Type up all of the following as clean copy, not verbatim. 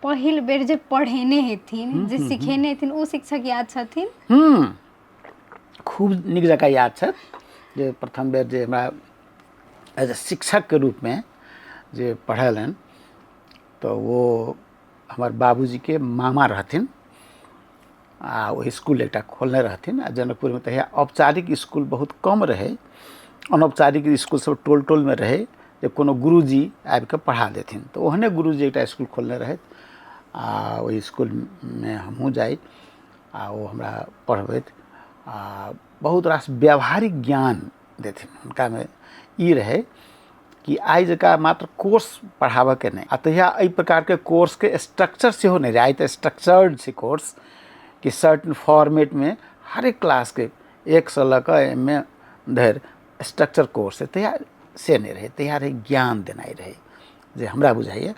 पहिल बेर जे पढ़ेने हेथिन, जे सिखेने हेथिन, ओ शिक्षक याद छथिन? खूब नीक जकाँ याद छथि जे प्रथम बेर जे हमरा एज ए शिक्षकके रूपमे जे पढ़ेलनि तऽ ओ हमर बाबूजीके मामा रहथिन आ ओ इसकुल एकटा खोलने रहथिन। आ जनकपुरमे तहिया औपचारिक इसकुल बहुत कम रहै, अनौपचारिक इसकुल सब टोल टोलमे रहै जे कोनो गुरुजी आबिकऽ पढ़ा देथिन। तऽ ओहने गुरुजी एकटा इसकुल खोलने रहथि आ ओहि इसकुलमे हमहूँ जाइ आ ओ हमरा पढ़बैत आ बहुत रास व्यावहारिक ज्ञान देथिन। हुनकामे ई रहै कि आइ जकाँ मात्र कोर्स पढ़ाबऽके नहि, आ तहिया एहि प्रकारके कोर्सके स्ट्रक्चर सेहो नहि रहै। आइ तऽ स्ट्रक्चर्ड छै कोर्स कि सर्टन फॉर्मेटमे हरेक क्लासके एकसँ लऽ कऽ एम ए धरि स्ट्रक्चर कोर्स है। तहिया से नहि रहै, तहिया रहै ज्ञान देनाइ रहै जे हमरा बुझाइए।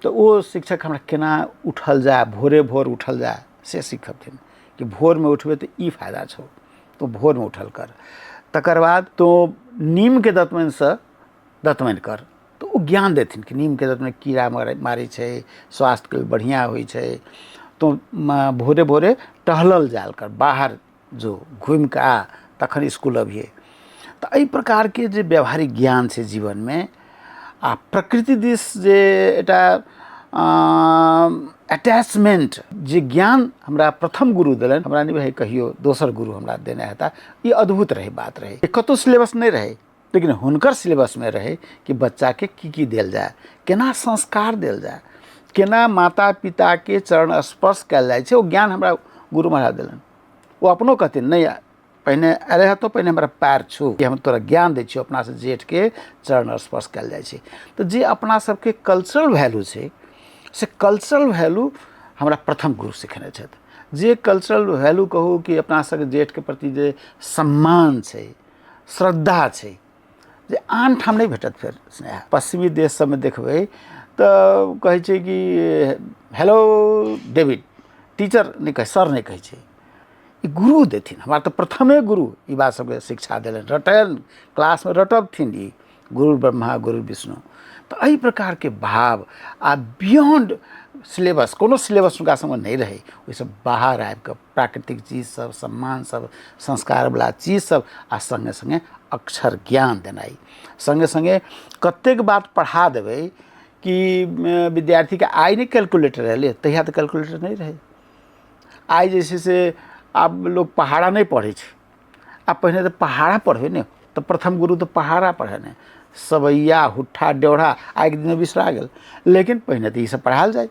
तऽ ओ शिक्षक हमरा केना उठल जाय, भोरे भोर उठल जाय से सिखबथिन कि भोरमे उठबै तऽ ई फायदा छौ, तो भोरमे उठल कर, तकर बाद तो नीमके दतमनिसँ दतमनि कर। तऽ ओ ज्ञान देथिन कि नीमके दतमनि कीड़ा मारै छै, स्वास्थ्यके लेल बढ़िआँ होइ छै। तो भोरे भोरे टहलल जायल कर, बाहर जो घुमिकऽ आ तखन इसकुल अबिहे। तऽ एहि प्रकारके जे व्यावहारिक ज्ञान छै जीवनमे आ प्रकृति दिस जे एकटा अटैचमेंट जे ज्ञान हमरा प्रथम गुरु देलनि, हमरा नहि भाई कहियो दोसर गुरु हमरा देने हेता। ई अद्भुत रहै बात रहै, कतहु सिलेबस नहि रहै, लेकिन हुनकर सिलेबसमे रहै कि बच्चाके की की देल जाय, केना संस्कार देल जाय, केना माता पिताके चरण स्पर्श कयल जाइ छै। ओ ज्ञान हमरा गुरु महाराज देलनि। ओ अपनो कहथिन नहि पहिने अरे हतो पहिने हमरा पैर छू कि हम तोरा ज्ञान दै छियौ, अपनासँ जेठके चरण स्पर्श कयल जाइ छै। तऽ जे अपना सबके कल्चरल वैल्यू छै से कल्चरल वैल्यू हमरा प्रथम गुरु सिखेने छथि। जे कल्चरल वैल्यू कहू कि अपना सबके जेठके प्रति जे सम्मान छै, श्रद्धा छै, जे आन ठाम नहि भेटत। फेर स्नेह पश्चिमी देश सबमे देखबै तऽ कहै छै कि हेलो डेविड, टीचर नहि कहै, सर नहि कहै छै, ई गुरु देथिन। हमरा तऽ प्रथमे गुरु ई बात सबके शिक्षा देलनि, रटल क्लासमे रटबथिन ई गुरु ब्रह्मा गुरु विष्णु। तऽ एहि प्रकारके भाव आ बियोन्ड सिलेबस, कोनो सिलेबस हुनका सबमे नहि रहै, ओहिसँ बाहर आबिकऽ प्राकृतिक चीज सब, सम्मान सब, संस्कारवला चीज सब आ सङ्गे सङ्गे अक्षर ज्ञान देनाइ, सङ्गे सङ्गे कतेक बात पढ़ा देबै कि विद्यार्थीके आइ नहि कैलकुलेटर एलै, तहिया तऽ कैलकुलेटर नहि रहै। आइ जे छै से आब लोक पहाड़ा नहि पढ़ै छै, आ पहिने तऽ पहाड़ा पढ़बै ने, तऽ प्रथम गुरु तऽ पहाड़ा पढ़ै ने, सबैया हुट्ठा ड्योढ़ा आइके दिनमे बिसरा गेल, लेकिन पहिने तऽ ईसब पढ़ायल जाइ।